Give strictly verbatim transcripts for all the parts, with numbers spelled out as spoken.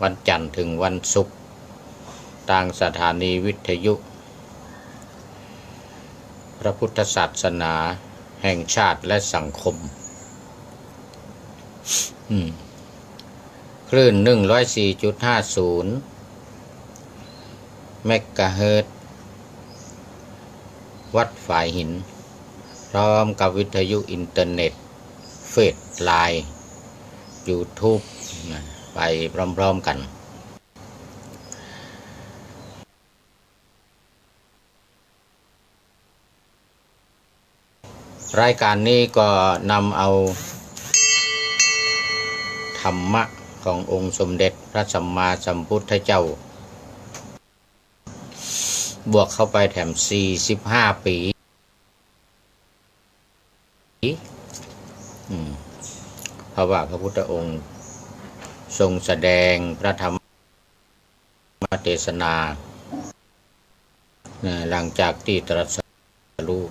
วันจันทร์เถิงวันศุกร์ ตางสถานีวิทยุพระพุทธศาสนาแห่งชาติและสังคม อืม คลื่น หนึ่งร้อยสี่จุดห้าศูนย์ เมกะเฮิรตซ์ วัดฝายหิน พร้อมกับวิทยุอินเทอร์เน็ต เฟซ ไลน์ ยูทูบ นะ ไปพร้อมๆ กั๋น รายการนี้ก็นำเอาธรรมะขององค์สมเด็จพระสัมมาสัมพุทธเจ้า บวกเข้าไปแถม สี่สิบห้า ปี๋ อืม เพราะว่าพระพุทธองค์ทรงแสดงพระธรรมเทศนา นะ หลังจากตี้ตรัสรู้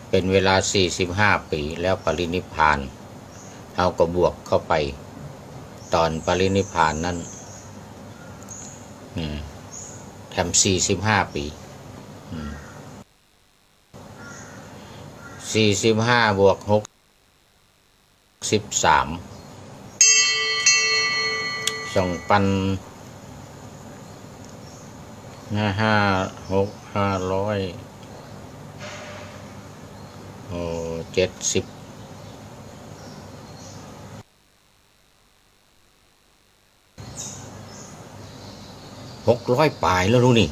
เป๋นเวลา สี่สิบห้า ปี๋ แล้วปรินิพพาน เฮาก็บวกเข้าไป ต๋อนปรินิพพานนั้น อืม แถม สี่สิบห้า ปี๋ อืม สี่สิบห้า บวก หกสิบสาม สองปัน ห้า หก ห้าร้อย โอ้ เจ็ดสิบ หกร้อยป๋ายแล้วลูกนี่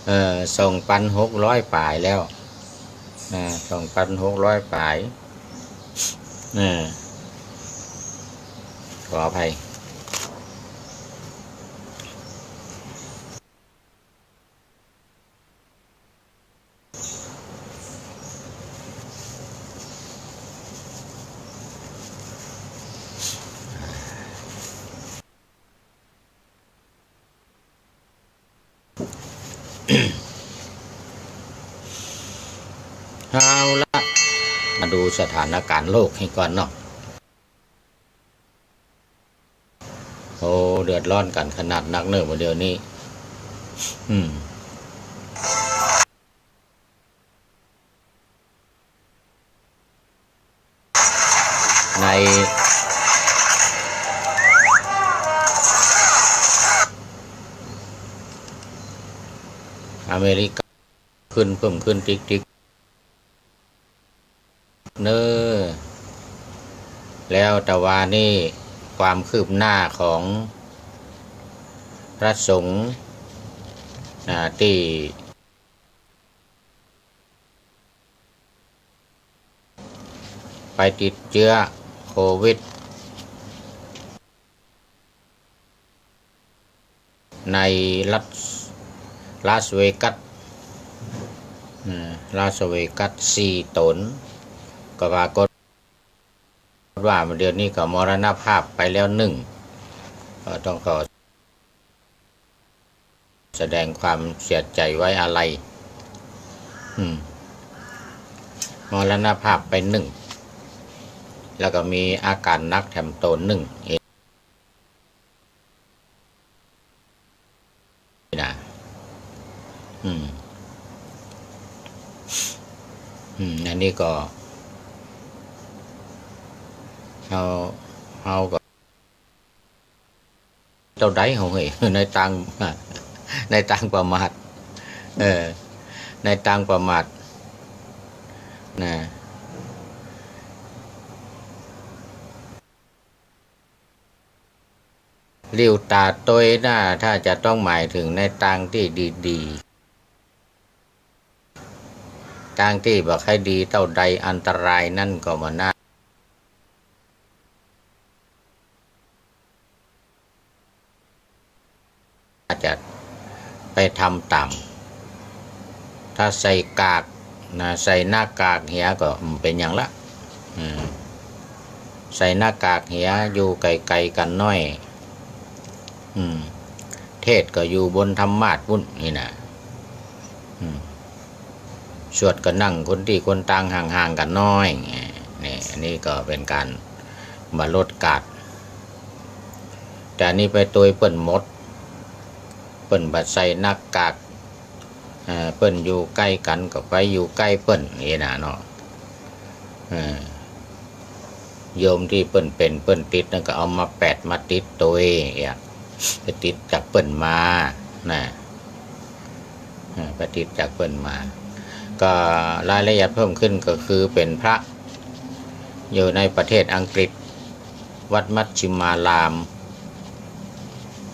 เอ่อ สองปันหกร้อยป๋ายแล้ว อ่า สองปันหกร้อยป๋าย อ่า ขออภัย เอาละ มาดูสถานการณ์โลกให้ก่อนเนาะ โอ้ เดือดร้อนกั๋นขนาดนักเนาะ บ่าเดี่ยวนี้ อืม ในอเมริกา ขึ้นเพิ่มขึ้นติ๊กๆ เนาะ แล้วแต่ว่านี่ความคืบหน้าของพระสงฆ์ อ่า ตี้ไปติดเจื้อโควิด ในรัฐลาสเวกัส อืม ลาสเวกัส สี่ต๋น ก็ปรากฏว่าเดี๋ยวนี้ก็มรณภาพไปแล้วหนึ่ง ก็ต้องขอแสดงความเสียใจไว้อาลัย อืม มรณภาพไปหนึ่ง แล้วก็มีอาการหนักแถมต๋นหนึ่ง เอง นะ อืม อืม อันนี้ก็ เฮา เฮาก็ เต้าใดเฮาเฮ้ย ในตาง ในตางประมาท เออ ในตางประมาท นะ หลิ้วต๋าตวยนะ ถ้าจะต้องหมายเถิงในตางตี้ดีๆ ตางตี้บ่ใค่ดีเต้าใด อันตรายนั้นก็บ่น่า อาจจะไปทำต๋าม ถ้าใส่กากนะ ใส่หน้ากากเหียก็ อืม เป๋นอย่างละ อืม ใส่หน้ากากเหีย อยู่ไก๋ๆ กั๋นหน้อย อืม เทศน์ก็อยู่บนธรรมาสน์ปุ้นนี่นะ อืม สวดก็นั่งคนตี้คนตางห่างๆ กั๋นหน้อย นี่ อันนี้ก็เป๋นก๋านบ่ลดกาด แต่อันนี้ไปตวยเปิ้นหมด เปิ้นบ่ใส่หน้ากาก เอ่อ เปิ้นอยู่ใก้กั๋นก็ไปอยู่ใก้เปิ้น อย่างนี้นะเนาะ เอ่อ โยมตี้เปิ้นเป๋นเปิ้นติดนั้นก็เอามาแปดมาติดตวย เนี่ย ไปติดจากเปิ้นมา นะ เอ่อ ไปติดจากเปิ้นมา ก็รายละเอียดเพิ่มขึ้นก็คือเป๋นพระอยู่ในประเทศอังกฤษ วัดมัชฌิมาราม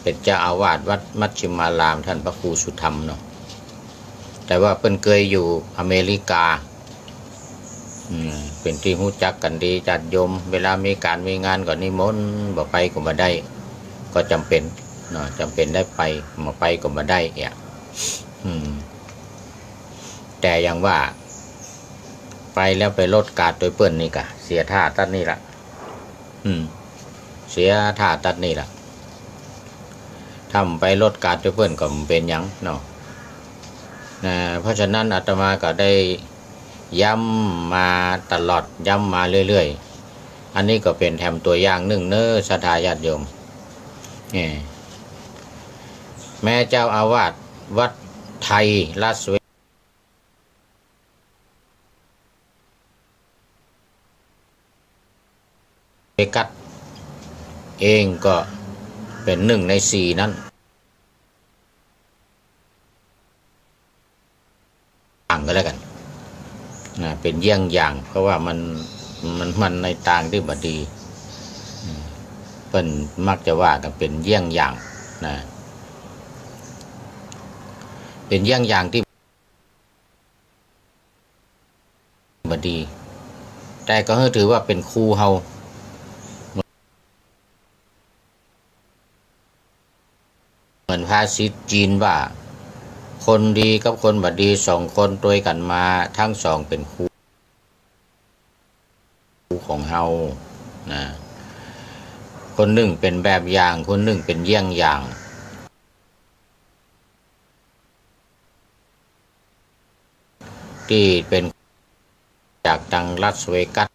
เป๋นเจ้าอาวาสวัดมัชฌิมาราม ต้านพระครูสุธรรมเนาะ แต่ว่าเปิ้นเกยอยู่อเมริกา อืม เป๋นตี้ฮู้จักกั๋นดี ญาติโยม เวลามีก๋านมีงานก็นิมนต์ บ่ไปก็บ่ได้ ก็จ๋ำเป๋นเนาะ จ๋ำเป๋นได้ไป บ่ไปก็บ่ได้เนี่ย อืม แต่อย่างว่า ไปแล้วไปลดกาดตวยเปิ้นนี่ก่ะ เสียท่าตั๊ดนี่ละ อืม เสียท่าตั๊ดนี่ละ ถ้าบ่ไปลดกาดตวยเปิ้นก็บ่เป๋นหยังเนาะ นะ เพราะฉะนั้นอาตมาก็ได้ย้ำมาตลอด ย้ำมาเรื่อยๆ อันนี้ก็เป๋นแถมตั๋วอย่างนึ่งเน้อ ศรัทธาญาติโยม เอ่อ แม้เจ้าอาวาสวัดไทยลาสเว เวกัสเองก็เป๋นนึ่งในสี่นั้น ต่างก็แล้วกั๋น นะ เป๋นเยี่ยงอย่าง เพราะว่ามัน มัน มันในตางตี้บ่ดี อืม เปิ้นมักจะว่ากั๋นเป๋นเยี่ยงอย่าง นะ เป๋นเยี่ยงอย่างตี้ บ่ดี แต่ก็หื้อถือว่าเป๋นครูเฮา เหมือนภาษิตจีนว่า คนดีกับคนบ่ดีสองคนตวยกั๋นมา ตึงสองเป๋นครูของเฮา นะ คนนึ่งเป๋นแบบอย่าง คนนึ่งเป๋นเยี่ยงอย่าง ตี้เป๋นจากตางลาสเวกัส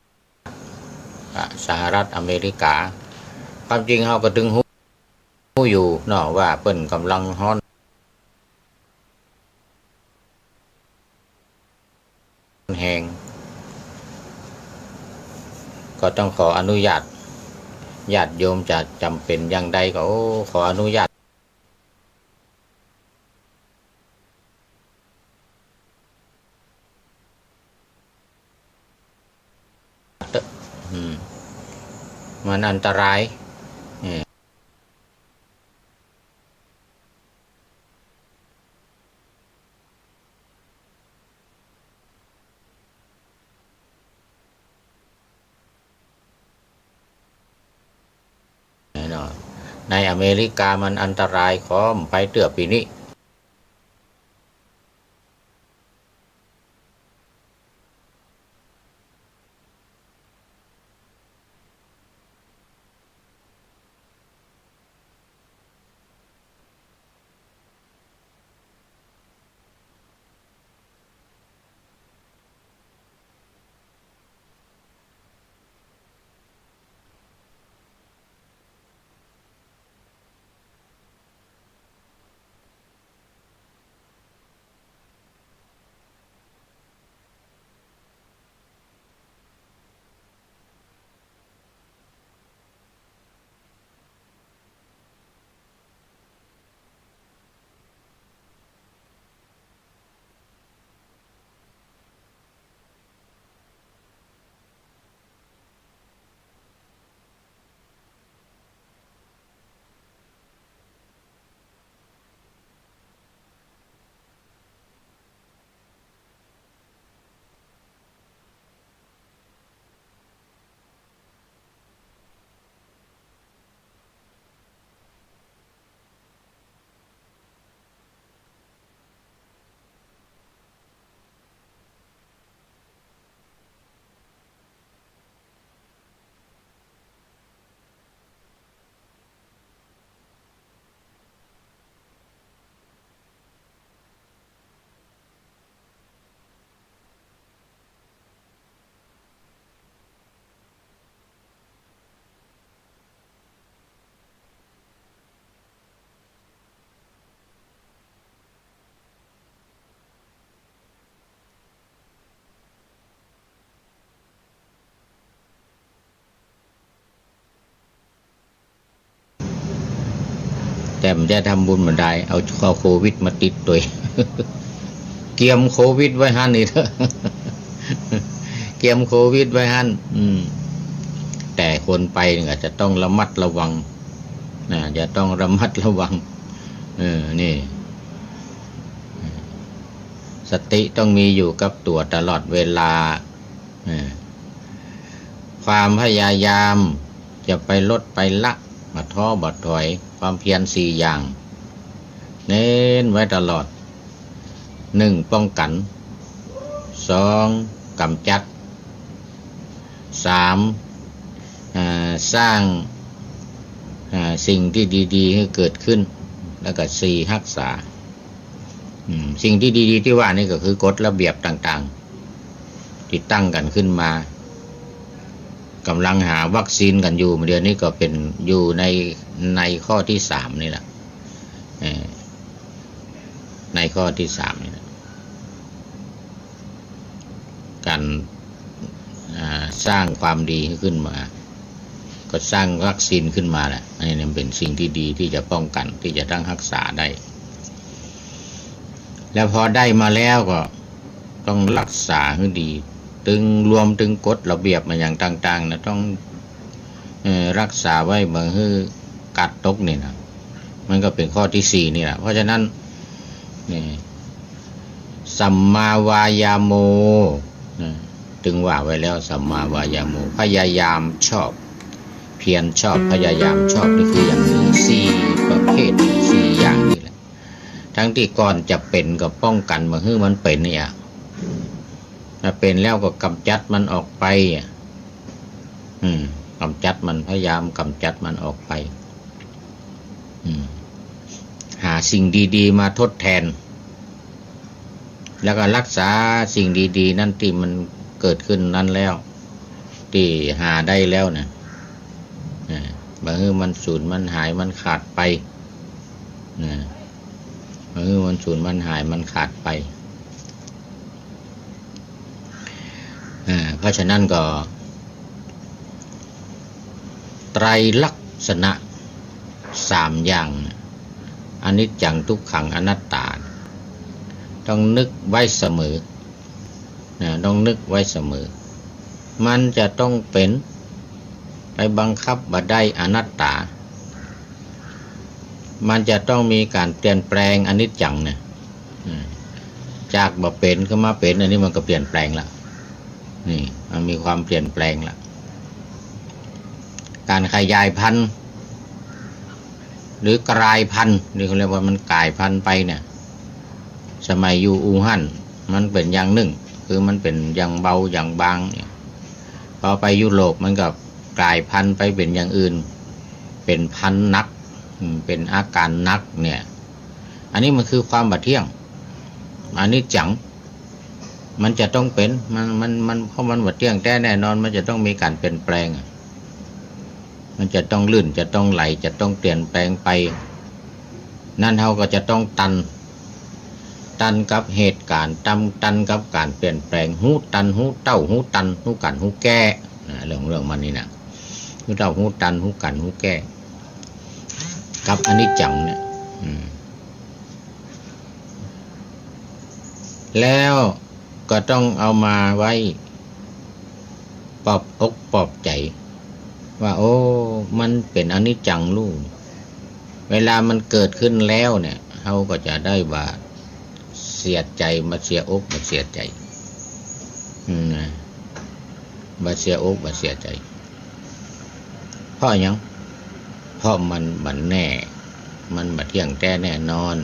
อ่ะ สหรัฐอเมริกา ความจริงเฮาก็ตึงฮู้ ฮู้อยู่เนาะ ว่าเปิ้นก่ำลังฮ้อนแฮง ก็ต้องขออนุญาต ญาติโยมจะจ๋ำเป๋นอย่างใดก็ โอ้ ขออนุญาต อืม มันอันตราย อืม แน่นอน ในอเมริกามันอันตราย ขอบ่ไปเตื้อปี๋นี้ แต่บ่ใจ้ทำบุญบ่ดาย เอา เอาโควิดมาติดตวย เกียมโควิดไว้หั้นนี่เต๊อะ เกียมโควิดไว้หั้น อืม แต่คนไปนี่ก็จะต้องระมัดระวังนะ จะต้องระมัดระวัง เออ นี่ สติต้องมีอยู่กับตั๋วตลอดเวลา เออ ความพยายามจะไปลดไปละ บ่ท้อบ่ถอย ความเพียรสี่อย่าง เน้นไว้ตลอด หนึ่ง ป้องกัน สอง กำจัด สาม อ่า สร้าง อ่า สิ่งที่ดีๆ ให้เกิดขึ้น แล้วก็ สี่ ฮักษา อืม สิ่งที่ดีๆ ตี้ว่านี่ก็คือกฎระเบียบต่างๆ ตี้ตั้งกั๋นขึ้นมา ก่ำลังหาวัคซีนกั๋นอยู่ เดี๋ยวนี้ก็เป๋นอยู่ใน ในข้อตี้สามนี่แหละ เออ ในข้อตี้สามนี่แหละ ก๋าน อ่า สร้างความดีขึ้นมา ก็สร้างวัคซีนขึ้นมาแหละ อันนี้มันเป๋นสิ่งตี้ดีตี้จะป้องกั๋น ตี้จะตั้งฮักษาได้ แล้วพอได้มาแล้วก็ต้องฮักษาหื้อดี ตึงรวมตึงกฎระเบียบมาอย่างต่างๆ นะ ต้อง เอ่อ ฮักษาไว้บ่หื้อขาดตกนี่นะ มันก็เป๋นข้อตี้สี่นี่แหละ เพราะฉะนั้น นี่ สัมมาวายาโม นะ ตึงว่าไว้แล้ว สัมมาวายาโม พยายามชอบ เพียรชอบ พยายามชอบ นี่คืออย่างนี้ สี่ประเภท สี่อย่างนี่แหละ ทั้งตี้ก่อนจะเป๋นก็ป้องกั๋นบ่หื้อมันเป๋นเนี่ย ถ้าเป๋นแล้วก็กำจัดมันออกไป อืม กำจัดมัน พยายามกำจัดมันออกไป อืม หาสิ่งดีๆ มาทดแทน แล้วก็ฮักษาสิ่งดีๆ นั้นตี้มันเกิดขึ้นนั้นแล้ว ตี้หาได้แล้วนะ อ่า บ่หื้อมันสูญมันหายมันขาดไป นะ บ่หื้อมันสูญมันหายมันขาดไป อ่า เพราะฉะนั้นก็ ไตรลักษณะสามอย่างน่ะ อนิจจัง ทุกขัง อนัตตา ต้องนึกไว้เสมอ นะ ต้องนึกไว้เสมอ มันจะต้องเป๋น ไปบังคับบ่ได้ อนัตตา มันจะต้องมีก๋านเปลี่ยนแปลง อนิจจังเนี่ย อืม จากบ่เป๋นขึ้นมาเป๋น อันนี้มันก็เปลี่ยนแปลงละ นี่ มันมีความเปลี่ยนแปลงละ ก๋านขยายพันธุ์ หรือกลายพันธุ์ นี่เขาเรียกว่ามันกลายพันธุ์ไปเนี่ย สมัยอยู่อู่ฮั่น มันเป๋นอย่างนึ่ง คือมันเป๋นอย่างเบาอย่างบางเนี่ย พอไปยุโรปมันก็กลายพันธุ์ไปเป๋นอย่างอื่น เป๋นพันธุ์หนัก อืม เป๋นอาก๋านหนักเนี่ย อันนี้มันคือความบ่เที่ยง อนิจจัง มันจะต้องเป๋น มัน มัน มัน เพราะมันบ่เที่ยงแต๊แน่นอน มันจะต้องมีก๋านเปลี่ยนแปลงอะ มันจะต้องลื่น จะต้องไหล จะต้องเปลี่ยนแปลงไป นั้นเฮาก็จะต้องตัน ตันกับเหตุก๋ารณ์ ตัน ตันกับก๋านเปลี่ยนแปลง ฮู้ตัน ฮู้เต้า ฮู้ตัน ฮู้กั๋น ฮู้แก้ นะ เรื่อง เรื่องมันนี่นะ ฮู้เต้า ฮู้ตัน ฮู้กั๋น ฮู้แก้ กับอนิจจังเนี่ย อืม แล้วก็ต้องเอามาไว้ปลอบอกปลอบใจ๋ ว่า โอ้ มันเป๋นอนิจจังลูก เวลามันเกิดขึ้นแล้วเนี่ย เฮาก็จะได้บ่เสียใจ๋ บ่เสียอก บ่เสียใจ๋ อืม นะ บ่เสียอก บ่เสียใจ๋ เพราะหยัง เพราะมันบ่แน่ มันบ่เที่ยงแต๊แน่นอน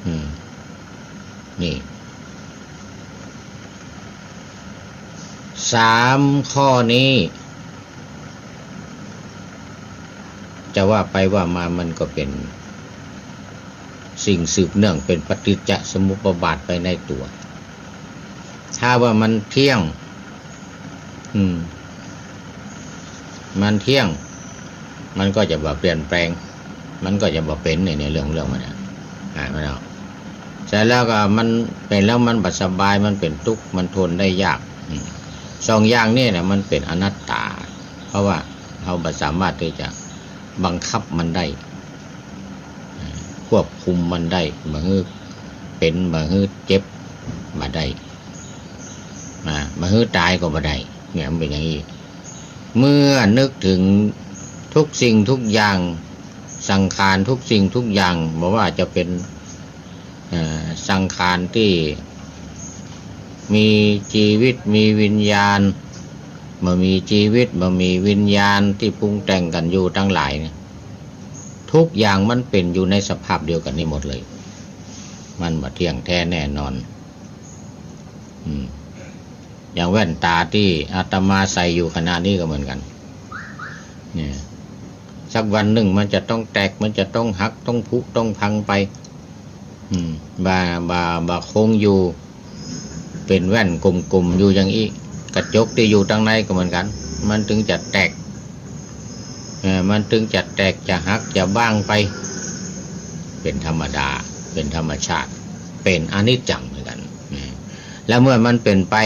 อืม นี่ สามข้อนี้ จะว่าไปว่ามามันก็เป๋นสิ่งสืบเนื่อง เป๋นปฏิจจสมุปบาทไปในตั๋ว ถ้าว่ามันเที่ยง อืม มันเที่ยง มันก็จะบ่เปลี่ยนแปลง มันก็จะบ่เป๋น ใน ในเรื่อง เรื่องมันเนี่ย อ่า มันเอา เสร็จแล้วก็มันเป๋นแล้วมันบ่สบาย มันเป๋นตุ๊กข์ มันทนได้ยาก อืม สองอย่างนี่นะ มันเป๋นอนัตตา เพราะว่าเฮาบ่สามารถตี้จะบังคับมันได้ ควบคุมมันได้ บ่หื้อเป๋น บ่หื้อเจ็บบ่ได้ อ่า บ่หื้อต๋ายก็บ่ได้ เนี่ยมันเป๋นอย่างนี้ เมื่อนึกเถิงทุกสิ่งทุกอย่าง สังขารทุกสิ่งทุกอย่าง บ่ว่าจะเป๋น เอ่อ สังขารตี้มีจีวิต มีวิญญาณ บ่มีจีวิต บ่มีวิญญาณตี้ปรุงแต่งกั๋นอยู่ตังหลายเนี่ย ทุกอย่างมันเป๋นอยู่ในสภาพเดียวกั๋นนี่หมดเลย มันบ่เที่ยงแท้แน่นอน อืม อย่างแว่นต๋าตี้อาตมาใส่อยู่ขณะนี้ก็เหมือนกั๋น เนี่ย สักวันนึ่งมันจะต้องแตก มันจะต้องหัก ต้องผุ ต้องพังไป อืม บ่า บ่า บ่าคงอยู่ เป๋นแว่นกลมๆ อยู่อย่างอี้ กระจกตี้อยู่ตังในก็เหมือนกั๋น มันตึงจะแตก เอ่อ มันตึงจะแตก จะหัก จะบ้างไป เป๋นธรรมดา เป๋นธรรมชาติ เป๋นอนิจจังเหมือนกั๋น อืม แล้วเมื่อมันเป๋นไป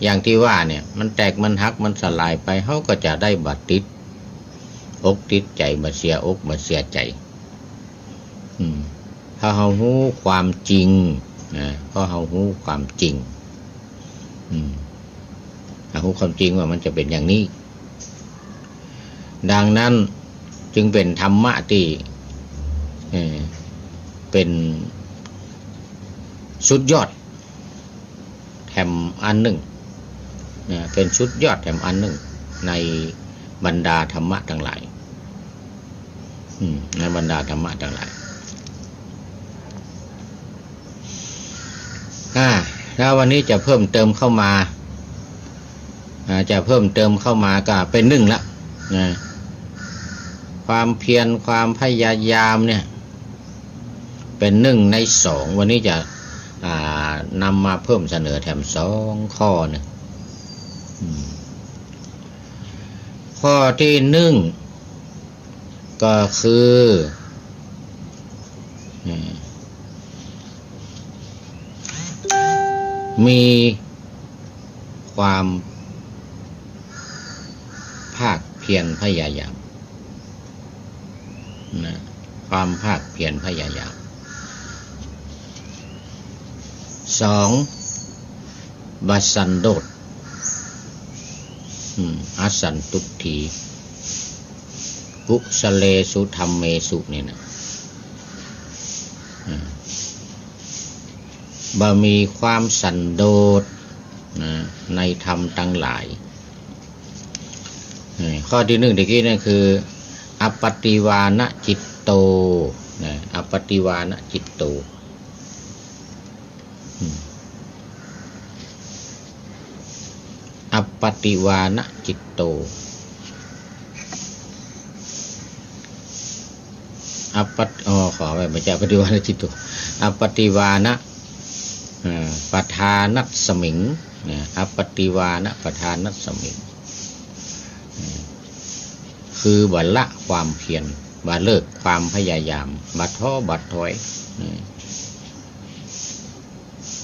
อย่างตี้ว่าเนี่ย มันแตก มันหัก มันสลายไป เฮาก็จะได้บ่ติดอกติดใจ๋ บ่เสียอก บ่เสียใจ๋ อืม เพราะเฮาฮู้ความจริงนะ เพราะเฮาฮู้ความจริง อืม เฮาฮู้ความจริงว่ามันจะเป๋นอย่างนี้ ดังนั้นจึงเป๋นธรรมะตี้ เอ่อ เป๋นสุดยอดแถมอันนึ่งนะ เป๋นสุดยอดแถมอันนึ่ง ในบรรดาธรรมะตังหลาย อืม ในบรรดาธรรมะตังหลาย อ่า แล้ววันนี้จะเพิ่มเติมเข้ามา อ่า จะเพิ่มเติมเข้ามาก็เป๋นนึ่งละนะ ความเพียร ความพยายามเนี่ย เป๋นนึ่งในสอง วันนี้จะ อ่า นำมาเพิ่มเสนอแถมสองข้อเนี่ย อืม ข้อตี้นึ่ง ก็คือ เอ่อ มีความภาคเพียรพยายามนะ ความภาคเพียรพยายาม สอง บ่สันโดษ อืม อสันตุตถี กุสเลสุธัมเมสุ นี่นะ อ่า บ่มีความสันโดษนะ ในธรรมตังหลาย เอ่อ ข้อตี้นึ่งตะกี้นั่นคือ อัปปติวานจิตโต นะ อัปปติวานจิตโต อืม อัปปติวานจิตโต อัปปต- อ๋อ ขออภัย บ่ใจ้อัปปติวานจิตโต อัปปติวาน เอ่อ ปะทานัสมิง นะ อัปปติวานปะทานัสมิง เอ่อ คือบ่ละความเพียร บ่เลิกความพยายาม บ่ท้อบ่ถอย เอ่อ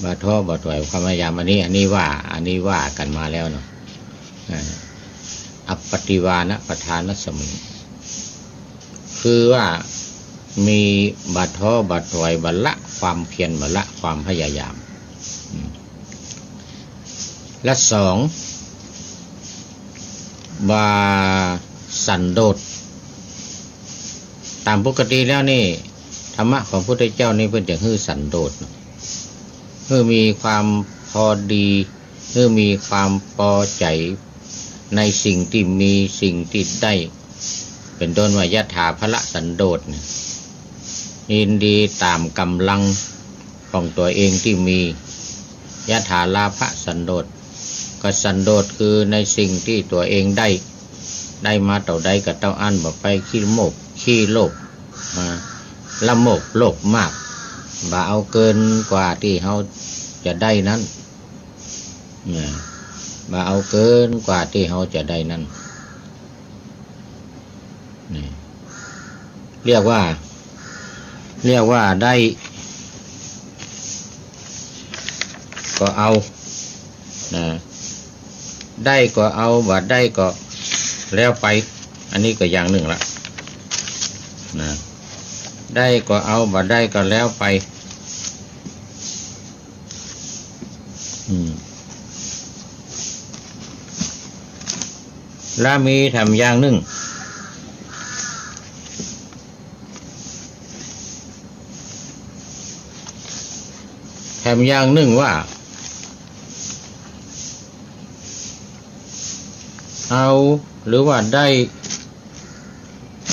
บ่ท้อบ่ถอยความพยายาม อันนี้ อันนี้ว่า อันนี้ว่ากั๋นมาแล้วเนาะ อ่า อัปปติวานปะทานัสมิง คือว่ามีบ่ท้อบ่ถอย บ่ละความเพียร บ่ละความพยายาม อืม และสอง บ่สันโดษ ต๋ามปกติแล้วนี่ ธรรมะของพุทธเจ้านี่เปิ้นจะหื้อสันโดษเนาะ หื้อมีความปอดี หื้อมีความปอใจ๋ในสิ่งตี้มี สิ่งตี้ได้ เป๋นต้นว่า ยถาพละสันโดษเนี่ย ยินดีต๋ามก๋ำลังของตั๋วเองตี้มี ยถาลาภะสันโดษ ก็สันโดษคือในสิ่งตี้ตั๋วเองได้ ได้มาเต้าใดก็เต้าอั้น บ่ไปขี้โมก ขี้โลภ อ่า ละโมบโลภมาก บ่เอาเกินกว่าตี้เฮาจะได้นั้น นะ บ่เอาเกินกว่าตี้เฮาจะได้นั้น นี่ เรียกว่า เรียกว่าได้ก็เอา นะ ได้ก็เอา บ่ได้ก็แล้วไป อันนี้ก็อย่างนึ่งละ นะ ได้ก็เอา บ่ได้ก็แล้วไป อืม และมีแถมอย่างนึ่ง แถมอย่างนึ่งว่า เอา หรือว่าได้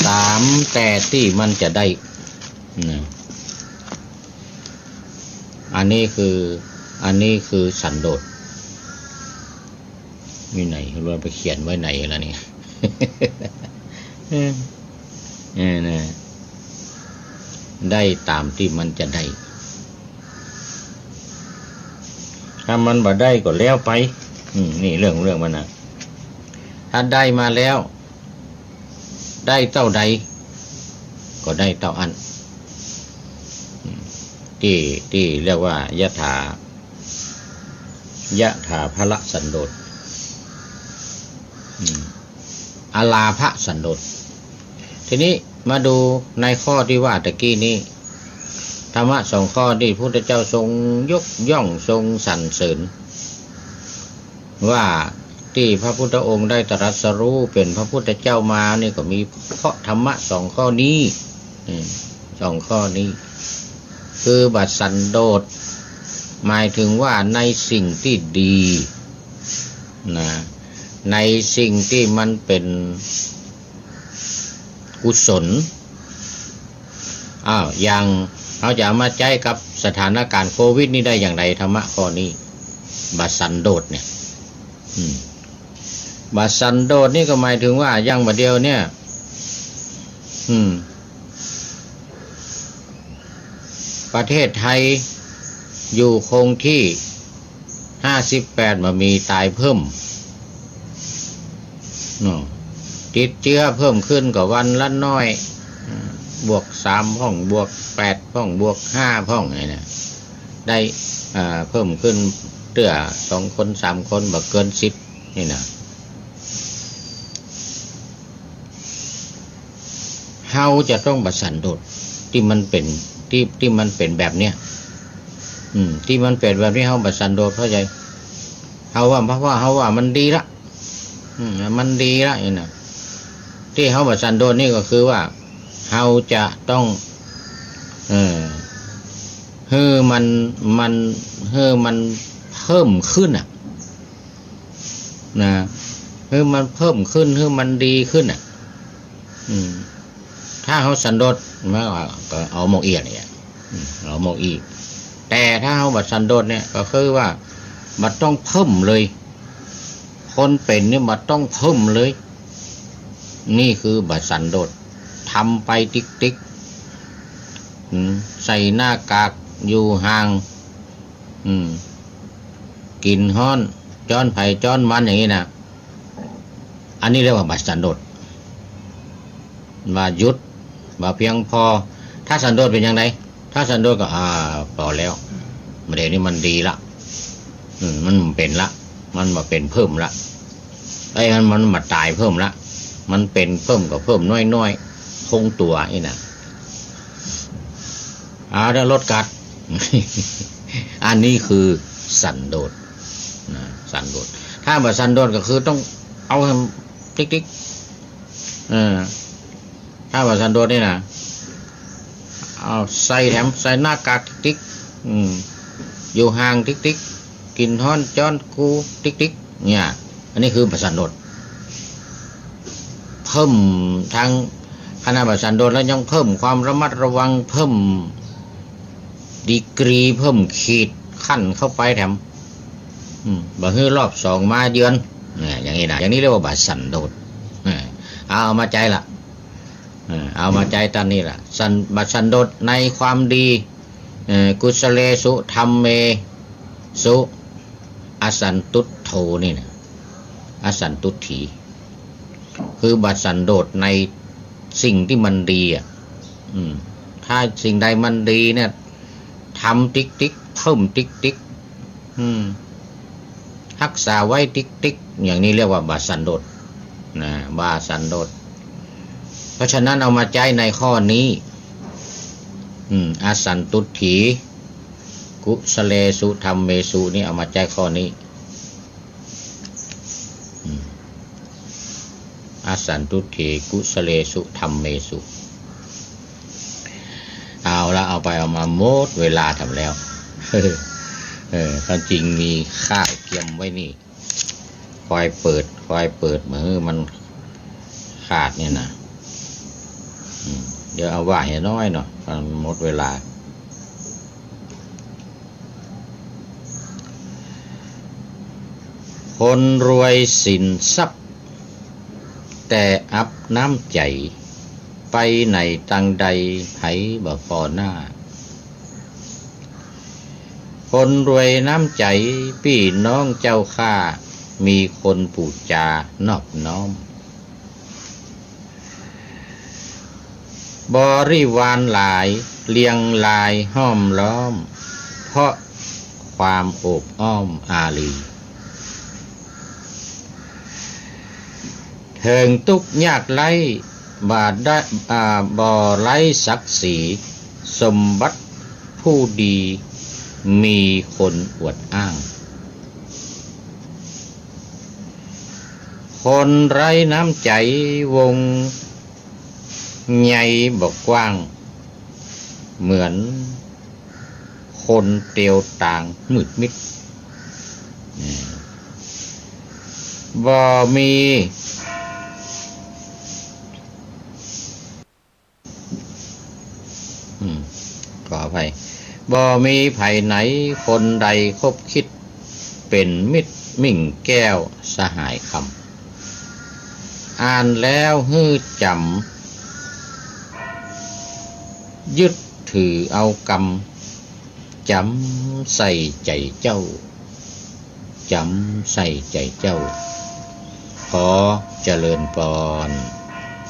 ต๋ามแต่ตี้มันจะได้ นะ อันนี้คือ อันนี้คือสันโดษ อยู่ไหน เราไปเขียนไว้ไหนแล้วเนี่ย เออ เออ นะ ได้ต๋ามตี้มันจะได้ ถ้ามันบ่ได้ก็แล้วไป อืม นี่เรื่อง เรื่องมันนะ ถ้าได้มาแล้ว ได้เต้าใด ก็ได้เต้าอั้น ตี้ ตี้เรียกว่า ยถา ยถาภละสันโดษ อืม อลาภะสันโดษ ทีนี้มาดูในข้อตี้ว่าตะกี้นี้ ธรรมะสองข้อนี้พุทธเจ้าทรงยกย่องทรงสรรเสริญ ว่าตี้พระพุทธองค์ได้ตรัสรู้เป๋นพระพุทธเจ้ามานี่ก็มีเพราะธรรมะสองข้อนี้ อืม สองข้อนี้ คือบ่สันโดษ หมายถึงว่าในสิ่งตี้ดี นะ ในสิ่งตี้มันเป๋นกุศล อ้าว อย่าง เฮาจะเอามาใจ๊กับสถานการณ์โควิดนี่ได้อย่างไร ธรรมะข้อนี้ บ่สันโดษเนี่ย อืม บ่สันโดษนี่ก็หมายถึงว่า อย่างบ่าเดี่ยวเนี่ย อืม ประเทศไทยอยู่คงที่ ห้าสิบแปด บ่มีต๋ายเพิ่มเนาะ ติดเจื้อเพิ่มขึ้นก็วันละน้อย อ่า บวกสามพ่อง บวกแปดพ่อง บวกห้าพ่อง นี่นะ ได้ อ่า เพิ่มขึ้นเตื้อสองคนสามคน บ่เกินสิบ นี่นะ เฮาจะต้องบ่สันโดษตี้มันเป๋น ตี้ ตี้มันเป๋นแบบเนี้ย อืม ตี้มันเป๋นแบบนี้ เฮาบ่สันโดษ เข้าใจ๋ เฮาว่า เพราะว่าเฮาว่ามันดีละ อืม มันดีละ นี่นะ ตี้เฮาบ่สันโดษนี่ก็คือว่า เฮาจะต้อง เอ่อ หื้อมัน มัน หื้อมันเพิ่มขึ้นน่ะ นะ หื้อมันเพิ่มขึ้น หื้อมันดีขึ้นน่ะ อืม ถ้าเฮาสันโดษ มันก็เอาหมกอี้เนี่ย อืม เอาหมกอี้ แต่ถ้าเฮาบ่สันโดษเนี่ย ก็คือว่า บ่ต้องเพิ่มเลย คนเป๋นนี่บ่ต้องเพิ่มเลย นี่คือบ่สันโดษ ทำไปติ๊กๆ อืม ใส่หน้ากาก อยู่ห่าง อืม กิ๋นฮ้อน จ้อนใผจ้อนมันอย่างนี้นะ อันนี้เรียกว่าบ่สันโดษ บ่หยุด บ่เพียงพอ ถ้าสันโดษเป๋นอย่างใด ถ้าสันโดษก็ อ่า พอแล้ว บ่าเดี่ยวนี้มันดีละ อืม มันบ่เป๋นละ มันบ่เป๋นเพิ่มละ ไอ้ มัน มันบ่ต๋ายเพิ่มละ มันเป๋นเพิ่มก็เพิ่มน้อยๆ คงตั๋วนี่นะ เอาละ ลดกั๊ด อันนี้คือสันโดษ นะ สันโดษ ถ้าบ่สันโดษก็คือต้องเอาให้ติ๊กๆ เออ ถ้าบ่สันโดษนี่นะ เอาใส่แถม ใส่หน้ากากติ๊กๆ อืม อยู่ห่างติ๊กๆ กิ๋นฮ้อนจ้อนกูติ๊กๆ เนี่ย อันนี้คือบ่สันโดษ เพิ่ม ทั้งขนาดบ่สันโดษแล้วยังเพิ่มความระมัดระวัง เพิ่มดีกรี เพิ่มขีดขั้นเข้าไปแถม อืม บ่หื้อรอบสองมาเยือน เนี่ย อย่างนี้นะ อย่างนี้เรียกว่าบ่สันโดษ เออ เอา เอามาใจ๊ละ เออ เอามาใจ๊ต้านนี้ละ สัน บ่สันโดษในความดี เอ่อ กุสเลสุ ธัมเมสุ อสันตุฏโฐ นี่นะ อสันตุฏฐี คือบ่สันโดษในสิ่งตี้มันดีอ่ะ อืม ถ้าสิ่งใดมันดีเนี่ย ทำติ๊กๆ เพิ่มติ๊กๆ อืม ฮักษาไว้ติ๊กๆ อย่างนี้เรียกว่าบ่สันโดษ นะ บ่สันโดษ เพราะฉะนั้นเอามาใจ๊ในข้อนี้ อืม อสันตุฏฐี กุสเลสุธัมเมสุ นี่เอามาใจ๊ข้อนี้ อืม อสันตุฏฐี กุสเลสุธัมเมสุ เอาละ เอาไปเอามาหมดเวลาแถมแล้ว เออ ความจริงมีข้าวเตรียมไว้นี่ คอยเปิด คอยเปิด เมื่อมันขาดเนี่ยนะ อืม เดี๋ยวเอาว่าให้น้อยเนาะ มันหมดเวลา คนรวยสินทรัพย์ แต่อับน้ำใจ๋ ไปไหนตังใดไผบ่ปอหน้า คนรวยน้ำใจ๋ปี้น้องเจ้าข้า มีคนปู๋จานอบน้อม บริวารหลายเรียงรายห้อมล้อม เพราะความโอบอ้อมอารี เถิงตุ๊กข์ยากไร้ บ่ได้ อ่า บ่ไร้ศักดิ์ศรี สมบัติผู้ดี มีคนอวดอ้าง คนไร้น้ำใจ๋วงใยบ่กว้าง เหมือนคนเตียวตางมืดมิด บ่มี อืม ขออภัย บ่มีไผไหนคนใดคบคิด เป๋นมิตรมิ่งแก้วสหายคำ อ่านแล้วหื้อจ๋ำ ยึดถือเอากำ จ๋ำใส่ใจ๋เจ้า จ๋ำใส่ใจ๋เจ้า ขอเจริญปอน